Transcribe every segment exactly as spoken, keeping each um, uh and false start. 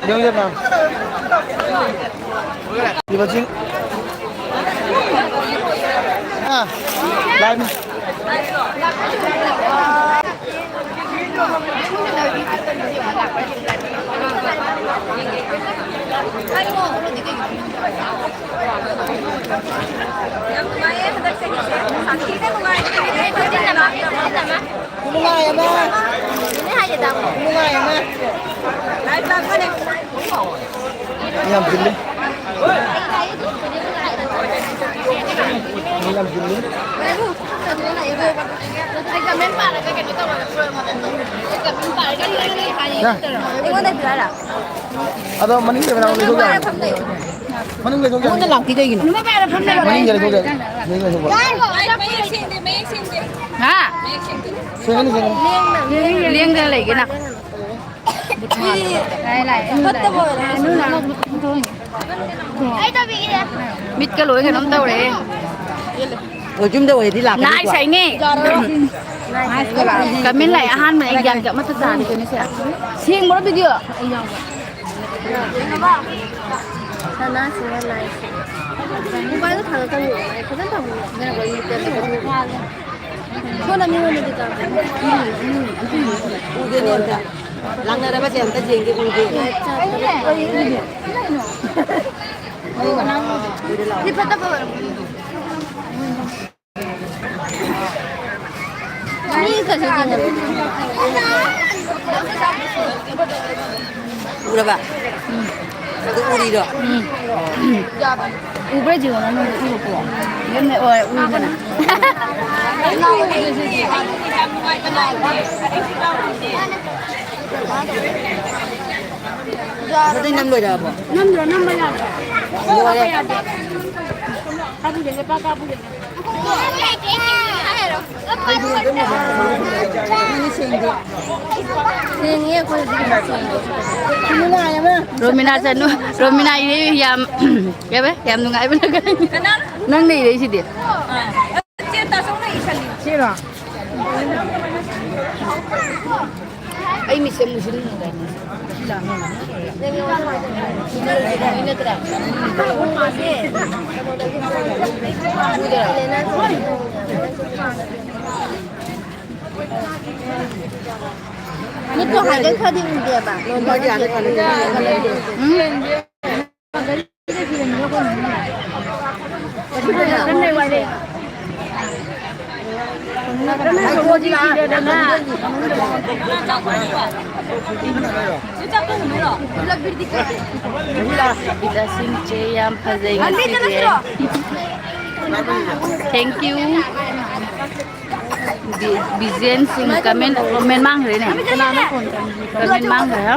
Yau yana. Ibajin. Ah, lami. ꯌꯥꯝ ꯅꯨꯡꯉꯥꯏꯌꯦ ꯍꯟꯗꯛ ꯆꯍꯤꯁꯦ꯫ ꯁꯥꯊꯤꯅ ꯅꯨꯡꯉꯥꯏ꯫ ꯈꯨꯅꯨꯡꯉꯥꯏ ꯑꯃ꯫ ꯈꯨꯅꯨꯡꯉꯥꯏ ꯑꯃ꯫ ꯌꯥꯝ ꯆꯤꯜꯂꯤ꯫ ꯌꯥꯝ ꯆꯤꯜꯂꯤ꯫ ꯑꯩꯉꯣꯟꯗ ꯄꯤꯔꯛꯑꯣ꯫ ꯑꯗꯣ ꯃꯅꯤꯡꯗ ꯃꯌꯥꯝ ꯂꯩꯊꯣꯛ ꯌꯥꯅꯤ꯫ ꯃꯅꯨꯡ ꯂꯩꯊꯣꯛ ꯌꯥꯅꯤ꯫ ꯑꯩꯉꯣꯟꯗ ꯂꯥꯛꯇꯤ ꯀꯩꯒꯤꯅꯣ? ꯃꯅꯤꯡꯗ ꯂꯩꯊꯣꯛ ꯌꯥꯅꯤ꯫ ꯃꯅꯤꯡ ꯂꯩꯊꯣꯛ ꯌꯥꯅꯤ꯫ ꯃꯌꯦꯛ ꯁꯦꯡꯗꯦ, ꯃꯌꯦꯛ ꯁꯦꯡꯗꯦ꯫ ꯍꯥ? ꯃꯌꯦꯛ ꯁꯦꯡꯗꯦ꯫ ꯁꯦꯡꯉꯅꯤ, ꯁꯦꯡꯉꯅꯤ꯫ ꯂꯦꯡꯗꯅ ꯂꯩꯒꯦ ꯅꯪ꯫ ꯐꯠꯇꯕ ꯑꯣꯏꯔꯦ꯫ ꯃꯤꯠꯀ ꯂꯣꯏ ꯀꯩꯅꯣꯝ ꯇꯧꯔꯦ꯫ ꯑꯣ, ꯌꯨꯝꯗ ꯑꯣꯏꯔꯗꯤ ꯂꯥꯛꯀꯅꯤꯀꯣ꯫ ꯅꯥꯏꯁ ꯍꯥꯏꯅꯦ꯫ ꯀꯃꯦꯟ ꯂꯥꯛꯑꯦ, ꯑꯍꯥꯟꯕꯅꯦ ꯑꯩ ꯒ꯭ꯌꯥꯟ ꯑꯃꯠꯇ ꯇꯥꯗꯦ꯫ ꯁꯦꯡꯕ꯭ꯔꯣ ꯚꯤꯗꯤꯑꯣ? ꯁꯅꯥꯁꯤꯅ ꯅꯥꯏꯁ꯫ ꯃꯣꯕꯥꯏꯜꯗꯣ ꯊꯥꯡꯒꯠꯀꯅꯨ꯫ ꯐꯖꯅ ꯊꯝꯃꯨ꯫ ꯁꯣꯝꯗ ꯃꯤꯉꯣꯟꯗꯗꯤ ꯇꯧꯔꯛꯀꯅꯨ꯫ ꯎꯗꯦꯅꯦ ꯑꯝꯇ꯫ ꯂꯥꯛꯅꯔꯕꯁꯦ ꯑꯝꯇ ꯌꯦꯡꯒꯦ, ꯎꯗꯦ꯫ ꯁꯤ ꯐꯠꯇꯕ ꯑꯣꯏꯔꯝꯒꯅꯤ꯫ ꯎꯔꯕ? ꯑꯗꯨ ꯎꯔꯤꯔꯣ? ꯎꯕ꯭ꯔꯥ ꯌꯦꯡꯉꯣ, ꯅꯪꯉꯣꯟꯗ ꯎꯔꯕꯣ? ꯌꯦꯡꯉꯣ, ꯍꯣꯏ, ꯎꯏꯗꯅ꯫ ꯑꯗꯨꯗꯩ ꯅꯝ ꯂꯣꯏꯔꯛꯑꯕꯣ? ꯅꯝꯗ꯭ꯔꯣ? ꯅꯝꯕ ꯌꯥꯗ꯭ꯔꯣ? ꯂꯣꯏꯔꯦ꯫ ꯀꯥꯕꯨꯗꯦꯅꯦ, ꯄꯥ ꯀꯥꯕꯨꯗꯦꯅꯦ꯫ ꯁꯦꯡꯉꯦ ꯑꯩꯈꯣꯏ ꯍꯧꯖꯤꯛ꯫ ꯔꯣꯃꯤꯅꯥ ꯆꯅꯨ, ꯔꯣꯃꯤꯅꯥ ꯏꯅꯦ ꯌꯥꯝ, ꯀꯩꯕ? ꯌꯥꯝ ꯅꯨꯡꯉꯥꯏꯕ ꯅꯪ꯫ ꯅꯪꯅ ꯏꯔꯛꯏꯁꯤꯗꯤ꯫ ꯁꯤꯔꯣ? ꯑꯩ ꯃꯤꯠꯁꯦ ꯃꯨꯁꯤꯟ ꯃꯨꯔꯦꯅꯦ꯫ ꯃꯤꯠꯇꯣ ꯍꯥꯏꯒꯠꯈ꯭ꯔꯗꯤ ꯎꯗꯦꯕ꯫ ꯎꯝ꯫ ꯕꯤꯗ꯭ꯌꯥꯁꯤꯡꯁꯦ ꯌꯥꯝ ꯐꯖꯩ ꯉꯁꯤꯗꯤ꯫ Thank you꯫ ꯕꯤ-, ꯕꯤꯖꯦꯟ ꯁꯤꯡ ꯀꯃꯦꯟ, ꯀꯃꯦꯟ ꯃꯥꯡꯈ꯭ꯔꯦꯅꯦ꯫ ꯀꯅꯥꯅꯣ ꯐꯣꯟ ꯇꯧꯔꯤꯁꯦ? ꯀꯃꯦꯟ ꯃꯥꯡꯈ꯭ꯔꯦ, ꯍꯥ?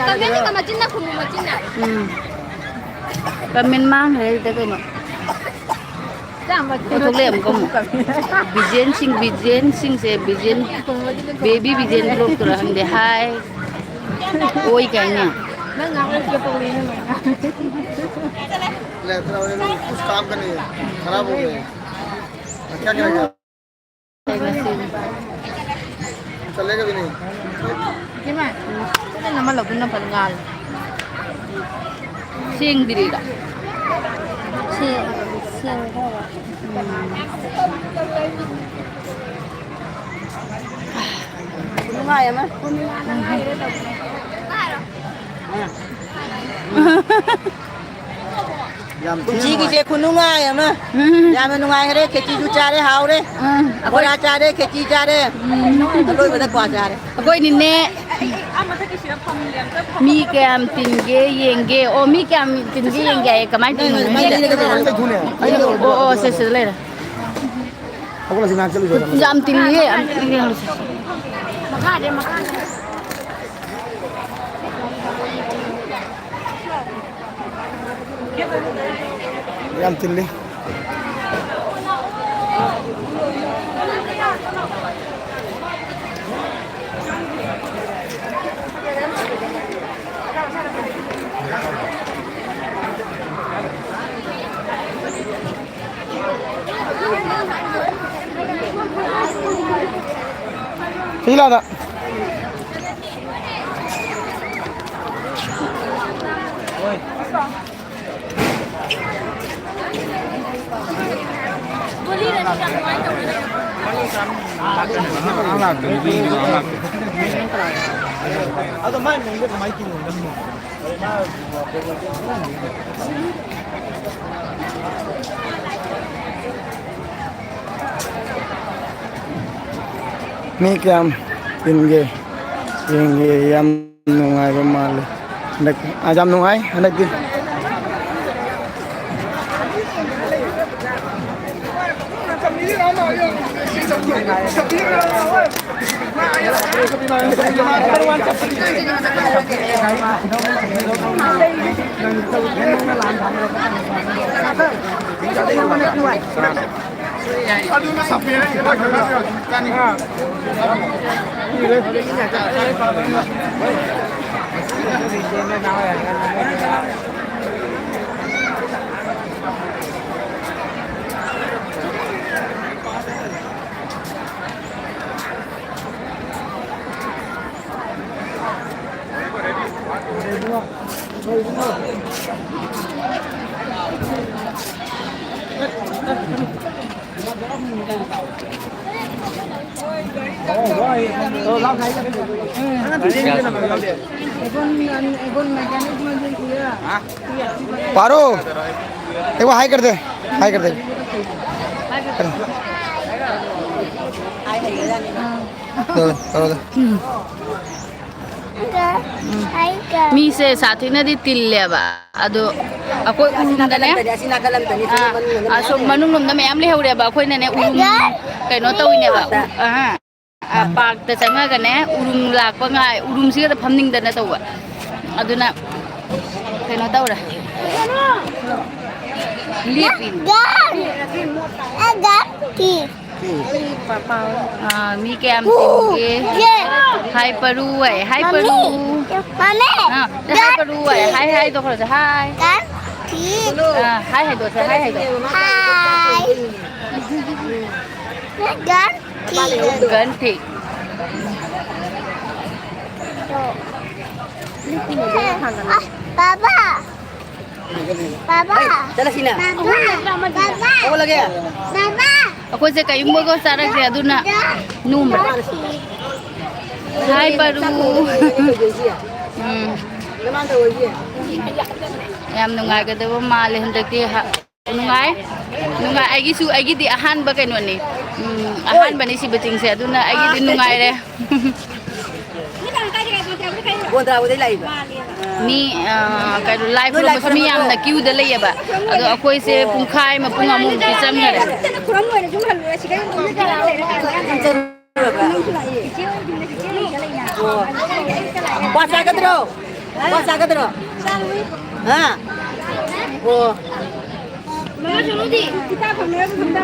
ꯀꯃꯦꯟꯗꯤ ꯃꯆꯤꯟꯅ ꯈꯨꯝꯃꯨ, ꯃꯆꯤꯟꯅ꯫ ꯎꯝ꯫ ꯀꯃꯦꯟ ꯃꯥꯡꯈ꯭ꯔꯦ ꯑꯗꯨꯗ ꯀꯩꯅꯣ꯫ ꯂꯧꯊꯣꯛꯂꯛꯑꯦ ꯑꯃꯨꯛꯀ ꯑꯃꯨꯛ꯫ ꯕꯤꯖꯦꯟ ꯁꯤꯡ, ꯕꯤꯖꯦꯟ ꯁꯤꯡꯁꯦ, ꯕꯤꯖꯦꯟ, ꯕꯦꯕꯤ ꯕꯤꯖꯦꯟ ꯕ꯭ꯂꯣꯛꯇꯨꯔꯥ ꯈꯪꯗꯦ꯫ ꯍꯥꯏ꯫ ꯑꯣꯏ ꯀꯥꯏꯅ꯫ ꯅꯪ ꯉꯥꯡꯕꯗꯣ ꯁꯤꯗ ꯄꯧꯔꯤꯅꯦ ꯂꯣꯏꯅ꯫ कुछ काम का नहीं है, खराब हो गया है। क्या करेगा? ꯆꯠꯂꯦꯒ ꯕꯤꯅꯤ꯫ ꯏꯃꯥ, ꯆꯠꯂꯦ ꯅꯃ ꯂꯧꯗꯨꯅ ꯐꯅ ꯉꯥꯜꯂꯦ꯫ ꯁꯦꯡꯗ꯭ꯔꯤꯔꯣ? ꯁꯦꯡ-, ꯁꯦꯡꯗꯕ꯫ ꯎꯝ꯫ ꯅꯨꯡꯉꯥꯏ ꯑꯃ꯫ ꯌꯥꯝ ꯊꯤ ꯄꯨꯟꯁꯤꯒꯤꯁꯦ ꯅꯨꯡꯉꯥꯏ꯫ ꯈꯨꯅꯨꯡꯉꯥꯏ ꯑꯃ꯫ ꯎꯝ꯫ ꯌꯥꯝꯅ ꯅꯨꯡꯉꯥꯏꯈ꯭ꯔꯦ꯫ ꯈꯦꯆꯤꯁꯨ ꯆꯥꯔꯦ, ꯍꯥꯎꯔꯦ꯫ ꯎꯝ, ꯑꯩꯈꯣꯏ ꯕꯣꯔꯥ ꯆꯥꯔꯦ, ꯈꯦꯆꯤ ꯆꯥꯔꯦ꯫ ꯎꯝ꯫ ꯑꯂꯣꯏꯕꯗ ꯀ꯭ꯋꯥ ꯆꯥꯔꯦ꯫ ꯑꯩꯈꯣꯏꯅꯤꯅꯦ꯫ ꯃꯤ ꯀꯌꯥꯝ ꯇꯤꯟꯒꯦ ꯌꯦꯡꯒꯦ꯫ ꯑꯣ, ꯃꯤ ꯀꯌꯥꯝ ꯇꯤꯟꯒꯦ ꯌꯦꯡꯒꯦ ꯍꯥꯏꯌꯦ꯫ ꯀꯃꯥꯏꯅ ꯇꯧꯔꯤꯅꯣ ꯈꯪꯗꯦ꯫ ꯑꯣ, ꯑꯣ, ꯁꯦ, ꯁꯤꯗ ꯂꯩꯔꯦ꯫ ꯌꯥꯝ ꯇꯤꯜꯂꯤꯌꯦ, ꯌꯥꯝ ꯇꯤꯜꯂꯤ꯫ ꯌꯥꯝ ꯇꯤꯜꯂꯤ꯫ ꯁꯤ ꯂꯥꯎꯗ꯫ ꯃꯤ ꯀꯌꯥꯝ ꯇꯤꯟꯒꯦ ꯌꯦꯡꯒꯦ꯫ ꯌꯥꯝ ꯅꯨꯡꯉꯥꯏꯕ ꯃꯥꯜꯂꯦ ꯍꯟꯗꯛꯇꯤ꯫ ꯑꯥ, ꯌꯥꯝ ꯅꯨꯡꯉꯥꯏ ꯍꯟꯗꯛꯇꯤ꯫ पारो, एक बार हाय कर दे, हाय कर दे। चलो, चलो, चलो। ꯃꯤꯁꯦ ꯁꯥꯊꯤꯅꯗꯤ ꯇꯤꯜꯂꯦꯕ꯫ ꯑꯗꯣ ꯑꯩꯈꯣꯏ ꯎꯔꯨꯝꯗꯅꯦ, ꯑꯥ, ꯑꯁꯣꯝ ꯃꯅꯨꯡꯂꯣꯝꯗ ꯃꯌꯥꯝ ꯂꯩꯍꯧꯔꯦꯕ꯫ ꯑꯩꯈꯣꯏꯅꯅꯦ ꯎꯔꯨꯝ ꯀꯩꯅꯣ ꯇꯧꯋꯤꯅꯦꯕ꯫ ꯑꯥ, ꯑꯥ, ꯄꯥꯔꯛꯇ ꯆꯪꯉꯒꯅꯦ ꯎꯔꯨꯝ ꯂꯥꯛꯄ ꯉꯥꯏ, ꯎꯔꯨꯝꯁꯤꯒꯗ ꯐꯝꯅꯤꯡꯗꯅ ꯇꯧꯕ꯫ ꯑꯗꯨꯅ ꯀꯩꯅꯣ ꯇꯧꯔꯦ, ꯂꯦꯞꯄꯤꯅꯦ꯫ ꯑꯥ, ꯃꯤ ꯀꯌꯥꯝ ꯇꯤꯟꯒꯦ? ꯍꯥꯏ ꯄꯔꯨ ꯍꯥꯏ, ꯍꯥꯏ ꯄꯔꯨ꯫ ꯃꯃꯤ꯫ ꯃꯃꯤ꯫ ꯑꯥ, ꯍꯥꯏ ꯄꯔꯨ ꯍꯥꯏ, ꯍꯥꯏ ꯍꯥꯏꯗꯣ ꯈꯔ ꯍꯥꯏ꯫ ꯀꯥꯟ ꯊꯤ꯫ ꯑꯥ, ꯍꯥꯏ ꯍꯥꯏꯗꯣꯁꯦ, ꯍꯥꯏ ꯍꯥꯏꯗꯣ꯫ ꯍꯥꯏ꯫ ꯀꯥꯟ ꯊꯤ꯫ ꯀꯥꯟ ꯊꯤ꯫ ꯑꯥ, ꯕꯥꯕꯥ꯫ ꯕꯥꯕꯥ꯫ ꯆꯠꯂꯁꯤꯅ꯫ ꯕꯥꯕꯥ꯫ ꯕꯥꯕꯥ꯫ ꯍꯧꯒꯠꯂꯒꯦ꯫ ꯕꯥꯕꯥ꯫ ꯑꯩꯈꯣꯏꯁꯦ ꯀꯔꯤꯒꯨꯝꯕꯒ ꯆꯥꯔꯛꯇꯦ, ꯑꯗꯨꯅ ꯅꯣꯝꯕ꯫ ꯍꯥꯏ, ꯄꯔꯨ꯫ ꯎꯝ꯫ ꯌꯥꯝ ꯅꯨꯡꯉꯥꯏꯒꯗꯕ ꯃꯥꯜꯂꯦ ꯍꯟꯗꯛꯇꯤ꯫ ꯍ-, ꯅꯨꯡꯉꯥꯏ꯫ ꯅꯨꯡꯉꯥꯏ꯫ ꯑꯩꯒꯤꯁꯨ, ꯑꯩꯒꯤꯗꯤ ꯑꯍꯥꯟꯕ ꯀꯩꯅꯣꯅꯤ꯫ ꯎꯝ, ꯑꯍꯥꯟꯕꯅꯤ ꯁꯤꯕ ꯆꯤꯡꯁꯦ, ꯑꯗꯨꯅ ꯑꯩꯒꯤꯗꯤ ꯅꯨꯡꯉꯥꯏꯔꯦ꯫ ꯕꯣꯟꯗ꯭ꯔꯥꯕꯨꯗꯩ ꯂꯥꯛꯏꯕ꯫ ꯃꯤ, ꯑ, ꯀꯩꯅꯣ, ꯂꯥꯏ ꯅꯣꯏ ꯂꯥꯏ ꯈꯨꯔꯨꯝꯕꯁꯨ ꯃꯤ ꯈꯨꯔꯨꯝꯕꯗꯣ? ꯌꯥꯝꯅ ꯀ꯭ꯌꯨꯗ ꯂꯩꯌꯦꯕ꯫ ꯑꯗꯣ ꯑꯩꯈꯣꯏꯁꯦ ꯑꯣ꯫ ꯄꯨꯡꯈꯥꯏ ꯑꯃ, ꯄꯨꯡ ꯑꯃꯃꯨꯛꯇꯤ ꯆꯪꯈꯔꯦ꯫ ꯈꯨꯔꯨꯝ ꯂꯣꯏꯔꯦ, ꯁꯨꯝ ꯍꯜꯂꯨꯔꯦ, ꯁꯤꯗ ꯑꯗꯨꯝ ꯂꯩꯔꯦ꯫ ꯑꯣ꯫ ꯀ꯭ꯋꯥ ꯆꯥꯒꯗ꯭ꯔꯣ? ꯀ꯭ꯋꯥ ꯆꯥꯒꯗ꯭ꯔꯣ? ꯍꯥ? ꯑꯣ꯫ ꯃꯃꯥ ꯁꯣꯅꯨꯗꯤ? ꯃꯃꯥ ꯁꯣꯅꯨꯗꯤ?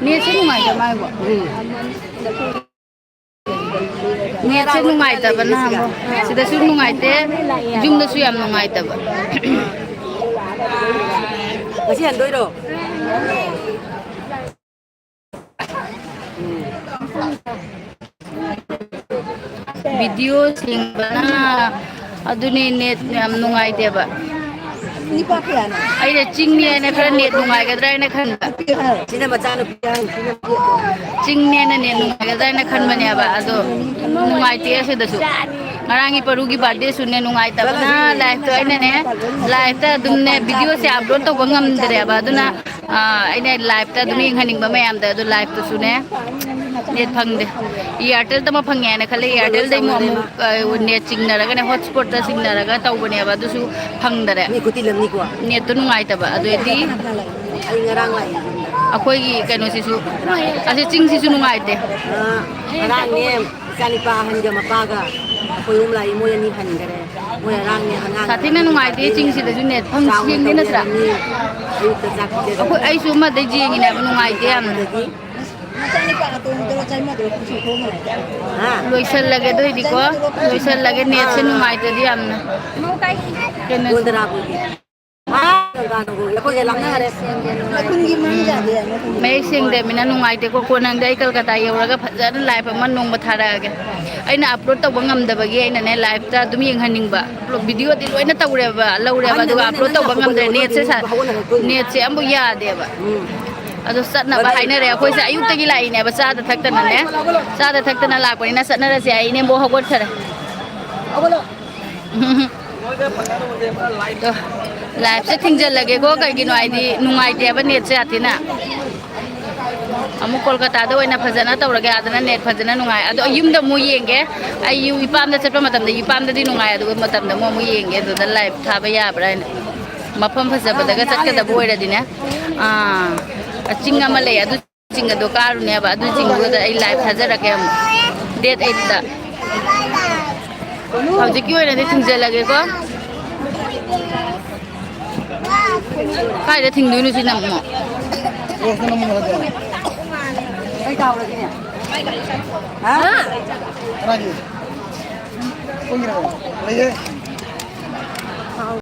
ꯅꯦꯠꯁꯦ ꯅꯨꯡꯉꯥꯏꯇ ꯃꯥꯏꯕꯣ꯫ ꯅꯦꯠꯁꯦ ꯅꯨꯡꯉꯥꯏꯇꯕ ꯅꯍꯥꯟꯃꯨꯛ꯫ ꯁꯤꯗꯁꯨ ꯅꯨꯡꯉꯥꯏꯇꯦ, ꯌꯨꯝꯗꯁꯨ ꯌꯥꯝ ꯅꯨꯡꯉꯥꯏꯇꯕ꯫ ꯉꯁꯤ ꯍꯟꯗꯣꯏꯔꯣ? ꯚꯤꯗꯤꯑꯣ ꯁꯦꯡꯕꯅ ꯑꯗꯨꯅꯦ ꯅꯦꯠ ꯌꯥꯝ ꯅꯨꯡꯉꯥꯏꯇꯦꯕ꯫ ꯑꯩꯅ ꯆꯤꯡꯅꯦꯅ ꯈꯔ ꯅꯦꯠ ꯅꯨꯡꯉꯥꯏꯒꯗ꯭ꯔꯥ ꯍꯥꯏꯅ ꯈꯟꯕ꯫ ꯁꯤꯅ ꯃꯆꯥꯅꯨꯄꯤ ꯑꯍꯟ, ꯁꯤꯅ ꯆꯤꯡꯅꯦꯅ ꯅꯦꯠ ꯅꯨꯡꯉꯥꯏꯒꯗ꯭ꯔꯥ ꯍꯥꯏꯅ ꯈꯟꯕꯅꯦꯕ, ꯑꯗꯣ ꯅꯨꯡꯉꯥꯏꯇꯦ ꯑꯁꯤꯗꯁꯨ꯫ ꯉꯔꯥꯡꯒꯤ ꯄꯔꯨꯒꯤ ꯕꯥꯔꯗꯦꯁꯨꯅꯦ ꯅꯨꯡꯉꯥꯏꯇꯕꯅ ꯂꯥꯏꯐꯇꯣ ꯑꯩꯅꯅꯦ, ꯂꯥꯏꯐꯇ ꯑꯗꯨꯝꯅꯦ ꯚꯤꯗꯤꯑꯣꯁꯦ ꯑꯞꯂꯣꯗ ꯇꯧꯕ ꯉꯝꯗ꯭ꯔꯦꯕ, ꯑꯗꯨꯅ ꯑꯥ, ꯑꯩꯅ ꯂꯥꯏꯞꯇ ꯑꯗꯨꯝ ꯌꯦꯡꯍꯟꯅꯤꯡꯕ ꯃꯌꯥꯝꯗ, ꯑꯗꯨ ꯂꯥꯏꯞꯇꯁꯨꯅꯦ ꯅꯦꯠ ꯐꯪꯗꯦ꯫ ꯏꯌꯥꯔꯇꯦꯜꯗ ꯑꯃ ꯐꯪꯉꯦ ꯍꯥꯏꯅ ꯈꯜꯂꯦ, ꯏꯌꯥꯔꯇꯦꯜꯗꯩ ꯑꯃꯨꯛ ꯑꯃꯨꯛ, ꯑ, ꯅꯦꯠ ꯆꯤꯡꯅꯔꯒꯅꯦ, ꯍꯣꯠꯁꯄꯣꯠꯇ ꯆꯤꯡꯅꯔꯒ ꯇꯧꯕꯅꯦꯕ, ꯑꯗꯨꯁꯨ ꯐꯪꯗꯔꯦ꯫ ꯃꯤ ꯈꯨꯇꯤ ꯂꯝꯅꯤꯀꯣ꯫ ꯅꯦꯠꯇꯣ ꯅꯨꯡꯉꯥꯏꯇꯕ, ꯑꯗꯨꯗꯤ ꯑꯩ ꯉꯔꯥꯡ ꯂꯥꯛꯑꯦ ꯌꯨꯝꯗ꯫ ꯑꯩꯈꯣꯏꯒꯤ ꯀꯩꯅꯣꯁꯤꯁꯨ, ꯑꯁꯤ ꯆꯤꯡꯁꯤꯁꯨ ꯅꯨꯡꯉꯥꯏꯇꯦ꯫ ꯑ, ꯉꯔꯥꯡꯅꯦ, ꯏꯆꯥꯅꯤꯄꯥ ꯑꯍꯟꯒ ꯃꯄꯥꯒ ꯑꯩꯈꯣꯏ ꯑꯍꯨꯝ ꯂꯥꯛꯏ, ꯃꯣꯏ ꯑꯅꯤ ꯍꯟꯈꯔꯦ꯫ ꯃꯣꯏ ꯑꯉꯥꯡꯅꯦ, ꯑꯉꯥꯡ ꯁꯥꯊꯤꯅ ꯅꯨꯡꯉꯥꯏꯇꯦ, ꯆꯤꯡꯁꯤꯗꯁꯨ ꯅꯦꯠ ꯐꯪ-, ꯆꯥꯎꯅ ꯌꯦꯡꯗꯦ ꯅꯠꯇ꯭ꯔꯥ? ꯇꯧꯖꯔꯅꯤ꯫ ꯑꯌꯨꯛꯇ ꯆꯥꯛ ꯄꯤꯖꯔꯅꯤ꯫ ꯑꯩꯈꯣꯏ, ꯑꯩꯁꯨ ꯑꯃꯗꯩ ꯌꯦꯡꯉꯤꯅꯦꯕ, ꯅꯨꯡꯉꯥꯏꯇꯦ ꯌꯥꯝꯅ꯫ ꯑꯗꯒꯤ ꯂꯣꯏꯁꯜꯂꯒꯦ ꯑꯗꯨ ꯑꯣꯏꯗꯤꯀꯣ꯫ ꯂꯣꯏꯁꯜꯂꯒꯦ, ꯅꯦꯠꯁꯦ ꯅꯨꯡꯉꯥꯏꯇ꯭ꯔꯗꯤ ꯌꯥꯝꯅ꯫ ꯀꯩꯅꯣ, ꯀꯣꯟꯗꯅꯥꯕꯨꯒꯤ꯫ ꯑꯥ, ꯒꯪꯒꯥꯅꯒꯣꯔꯒꯤ꯫ ꯑꯩꯈꯣꯏꯒ ꯂꯥꯞꯅꯈꯔꯦ꯫ ꯃꯌꯦꯛ ꯁꯦꯡꯗꯕꯅꯤꯅ ꯅꯨꯡꯉꯥꯏꯇꯦꯀꯣ꯫ ꯀꯣꯟꯅꯪꯗ ꯑꯩ ꯀꯜꯀꯇꯥ ꯌꯧꯔꯒ ꯐꯖꯅ ꯂꯥꯏꯐ ꯑꯃ ꯅꯣꯡꯃ ꯊꯥꯔꯛꯑꯒꯦ꯫ ꯑꯩꯅ ꯑꯞꯂꯣꯗ ꯇꯧꯕ ꯉꯝꯗꯕꯒꯤ ꯑꯩꯅꯅꯦ, ꯂꯥꯏꯐꯇ ꯑꯗꯨꯝ ꯌꯦꯡꯍꯟꯅꯤꯡꯕ꯫ ꯚꯤꯗꯤꯑꯣꯗꯤ ꯂꯣꯏꯅ ꯇꯧꯔꯦꯕ, ꯂꯧꯔꯦꯕ, ꯑꯗꯨꯒ ꯑꯞꯂꯣꯗ ꯇꯧꯕ ꯉꯝꯗ꯭ꯔꯦ꯫ ꯅꯦꯠꯁꯦ ꯁꯥ-, ꯅꯦꯠꯁꯦ ꯑꯃꯨꯛ ꯌꯥꯗꯦꯕ꯫ ꯑꯗꯣ ꯆꯠꯅꯕ ꯍꯥꯏꯅꯔꯦ꯫ ꯑꯩꯈꯣꯏꯁꯦ ꯑꯌꯨꯛꯇꯒꯤ ꯂꯥꯛꯏꯅꯦꯕ, ꯆꯥꯗ ꯊꯛꯇꯅꯅꯦ꯫ ꯆꯥꯗ ꯊꯛꯇꯅ ꯂꯥꯛꯄꯅꯤꯅ ꯆꯠꯅꯔꯁꯦ ꯍꯥꯏ꯫ ꯏꯅꯦꯝꯕꯣꯛ ꯍꯧꯒꯠꯈꯔꯦ꯫ ꯎꯝ꯫ ꯑꯗꯣ ꯂꯥꯏꯐꯁꯦ ꯊꯤꯡꯖꯤꯜꯂꯒꯦꯀꯣ, ꯀꯩꯒꯤꯅꯣ ꯍꯥꯏꯗꯤ ꯅꯨꯡꯉꯥꯏꯇꯦꯕ ꯅꯦꯠꯁꯦ ꯌꯥꯝ ꯊꯤꯅ꯫ ꯑꯃꯨꯛ ꯀꯣꯜꯀꯇꯥꯗ ꯑꯣꯏꯅ ꯐꯖꯅ ꯇꯧꯔꯒꯦ, ꯑꯗꯨꯅ ꯅꯦꯠ ꯐꯖꯅ ꯅꯨꯡꯉꯥꯏ꯫ ꯑꯗꯣ ꯑꯩ ꯌꯨꯝꯗ ꯑꯃꯨꯛ ꯌꯦꯡꯒꯦ꯫ ꯑꯩ ꯌꯨꯝ ꯏꯄꯥꯝꯗ ꯆꯠꯄ ꯃꯇꯝꯗ ꯏꯄꯥꯝꯗꯗꯤ ꯅꯨꯡꯉꯥꯏ, ꯑꯗꯨꯒ ꯃꯇꯝꯗ ꯑꯃꯨꯛ ꯑꯃꯨꯛ ꯌꯦꯡꯒꯦ, ꯑꯗꯨꯗ ꯂꯥꯏꯐ ꯊꯥꯕ ꯌꯥꯕ꯭ꯔꯥ ꯍꯥꯏꯅ꯫ ꯃꯐꯝ ꯐꯖꯕꯗꯒ ꯆꯠꯀꯗꯕ ꯑꯣꯏꯔꯗꯤꯅꯦ, ꯑꯥ, ꯆꯤꯡ ꯑꯃ ꯂꯩ, ꯑꯗꯨ ꯆꯤꯡ ꯑꯗꯣ ꯀꯥꯔꯨꯅꯦꯕ, ꯑꯗꯨ ꯆꯤꯡꯗꯨꯗ ꯑꯩ ꯂꯥꯏꯚ ꯊꯥꯖꯔꯛꯀꯦ ꯑꯃꯨꯛ, ꯗꯦꯠ ꯑꯩꯠꯇ꯫ ꯍꯧꯖꯤꯛꯀꯤ ꯑꯣꯏꯅꯗꯤ ꯊꯤꯡꯖꯤꯜꯂꯒꯦꯀꯣ꯫ ꯀꯥꯏꯗ ꯊꯤꯡꯗꯣꯏꯅꯣ ꯁꯤꯅ ꯑꯃꯨꯛ? ꯀꯩ ꯀꯥꯎꯔꯒꯦ? ꯍꯥ? ꯀꯅꯥꯒꯤ? ꯑꯩꯈꯣꯏꯒꯤꯔꯣ? ꯂꯩꯌꯦ꯫